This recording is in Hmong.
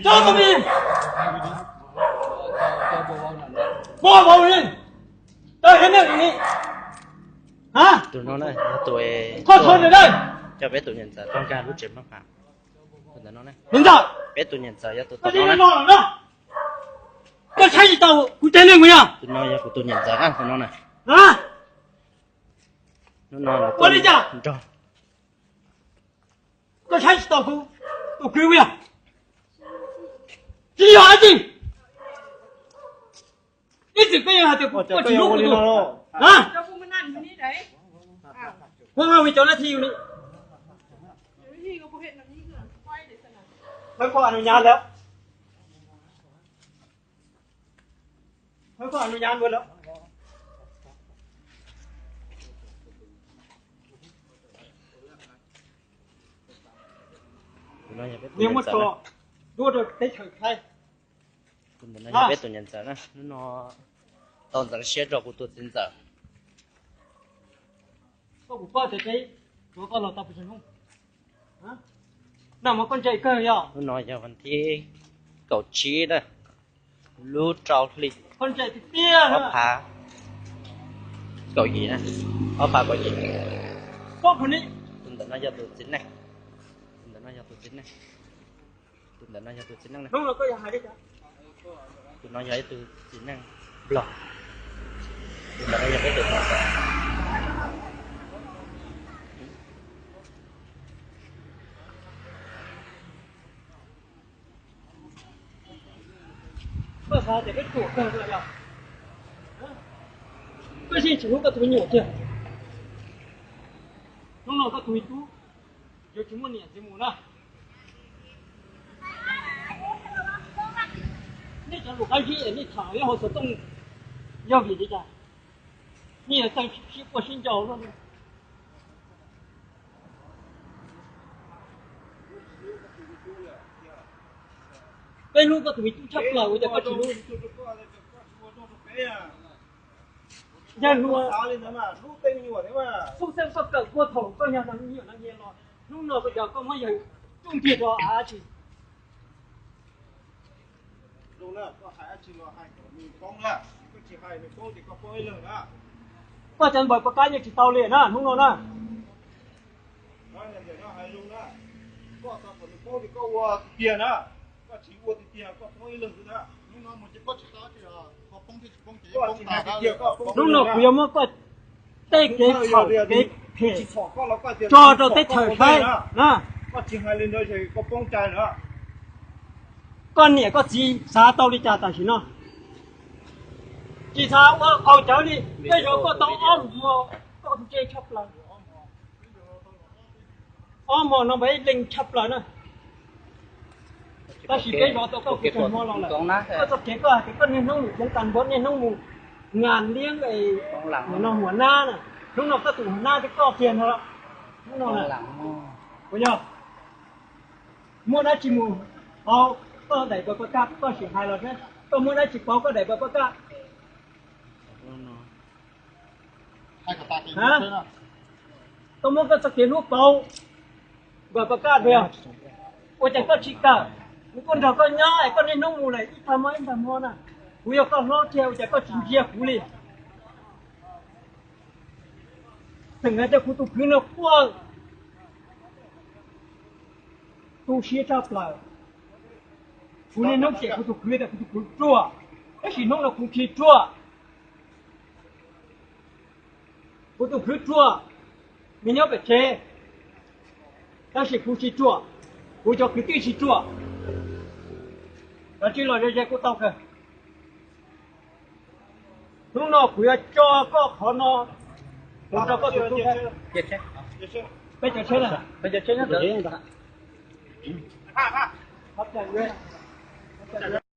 Cov tus me, vau vau li, tau heev ne ni. Tus no na yog tus, coj peb tus niam ntxawm tuaj nkag lub tsev maj mam. Tus ntawm no na, peb tus niam ntxawm yog tus tom no na. Koj saib tsis taus kuv cov neeg mus yog? Tus no yog kuv tus niam ntxawm na, tus no na. Hnub no ua li cas nrog. Koj saib tsis taus kuv tus kwv mus yog? Tsis yog dab tsi. Ib txwm koj yeej hais tias koj tsis hlub kuv tus, a, koj nqa mus cov nab thi yus li. Thawb koj nus nyab lawm. Thawb koj nus nyab lawm. Niag muab tso dua rau teb chaws Thaib. Tus ntawm no yog peb tus niam ntxawm na, hnub no tau ntxeev siab rau kuv tus txiv ntxawm. Koj puas paub tias peb tuav koj los tau pes tsawg hnub? Nag hmo koj ntse kawg yog. Hnub no yog vas thib kaum tsib na, lub rau hli, koj ntse tiag tiag, ob phav kaum yim na, ob phav kaum yim. Tus ntawm no yog tus txiv neej, tus ntawm no yog tus txiv neej, tus ntawm no yog tus txiv neej na. Tus no yog ib tug txiv neej Nplog. Tus ntawm no yog peb tus niam ntxawm. Koj xav tias peb ruam kawg los yog? Koj yeej tsis hlub koj tus me nyuam tiag. Hnub no koj tus me tub yuav tsis muaj niam txiv mus na. Nej cov lus qab zib es nej tham ib hauv xov tooj yog vim li cas? Nej yuav txawj sib quaj sib ncaus luaj li. Peb hlub koj tus me tub tshaj plaws ua cas koj tsis hlub? Yawg hluas, xub xeeb koj kawm puag thaum koj yog me nyuam no los, hnub no koj cov koj muab yawg coj kiag rau av tsi? Koj cov npawg poj kab yeej tsis tau li na hnub no na. Hnub no kuv yuav muab koj tej kev txhaum kev phem tso rau teb chaws saib na. Koj niam koj txiv xav tau li cas tam sim no? Tsis xav ua qhau cawv li, peb zov koj tau ob hmo, koj tus ntse tshaj plaws. Ob hmo no mas ib leeg tshaj plaws na. Tab sis peb zov tau koj kuv tag hmo los lawm. Koj txoj kev koj hais tias koj niaj hnub mus ceev tas npua, niaj hnub mus ngas liab es no huam nab na. Hnub no koj tus huam nab thiab koj kiag no. Hnub no na, puas yog? Muaj dab tsi mus pauv, koj daim npawg poj kab koj sim hais los seb, koj muaj dab tsi pauv koj daim npawg poj kab? Koj muab koj txoj kev hlub pauv npawg poj kab tiag. Ua cas koj tsis kawm? Kuv kuj nrog koj nyob es koj niaj hnub mus lawm ib tag hmo ib tag hmo na. Kuv yog koj hlob tiag ua cas koj tsis ntsia kuv li? Tseem hais tias kuv tus kwv no quaj tu siab tshaj plaws. Kuv niaj hnub xyem kuv tus kwv tias kuv tus kwv ruam, tab sis hnub no kuv tsis ruam. Kuv tus kwv ruam, nws nyob pem tsev, tab sis kuv tsis ruam, kuv cov kwv tij tsis ruam. Cov tsis los ze ze kuj tau kawg. Hnub no kuv yuav tso koj qhov no mus rau koj tus tub. Peb cov tsheb na, peb cov tsheb na.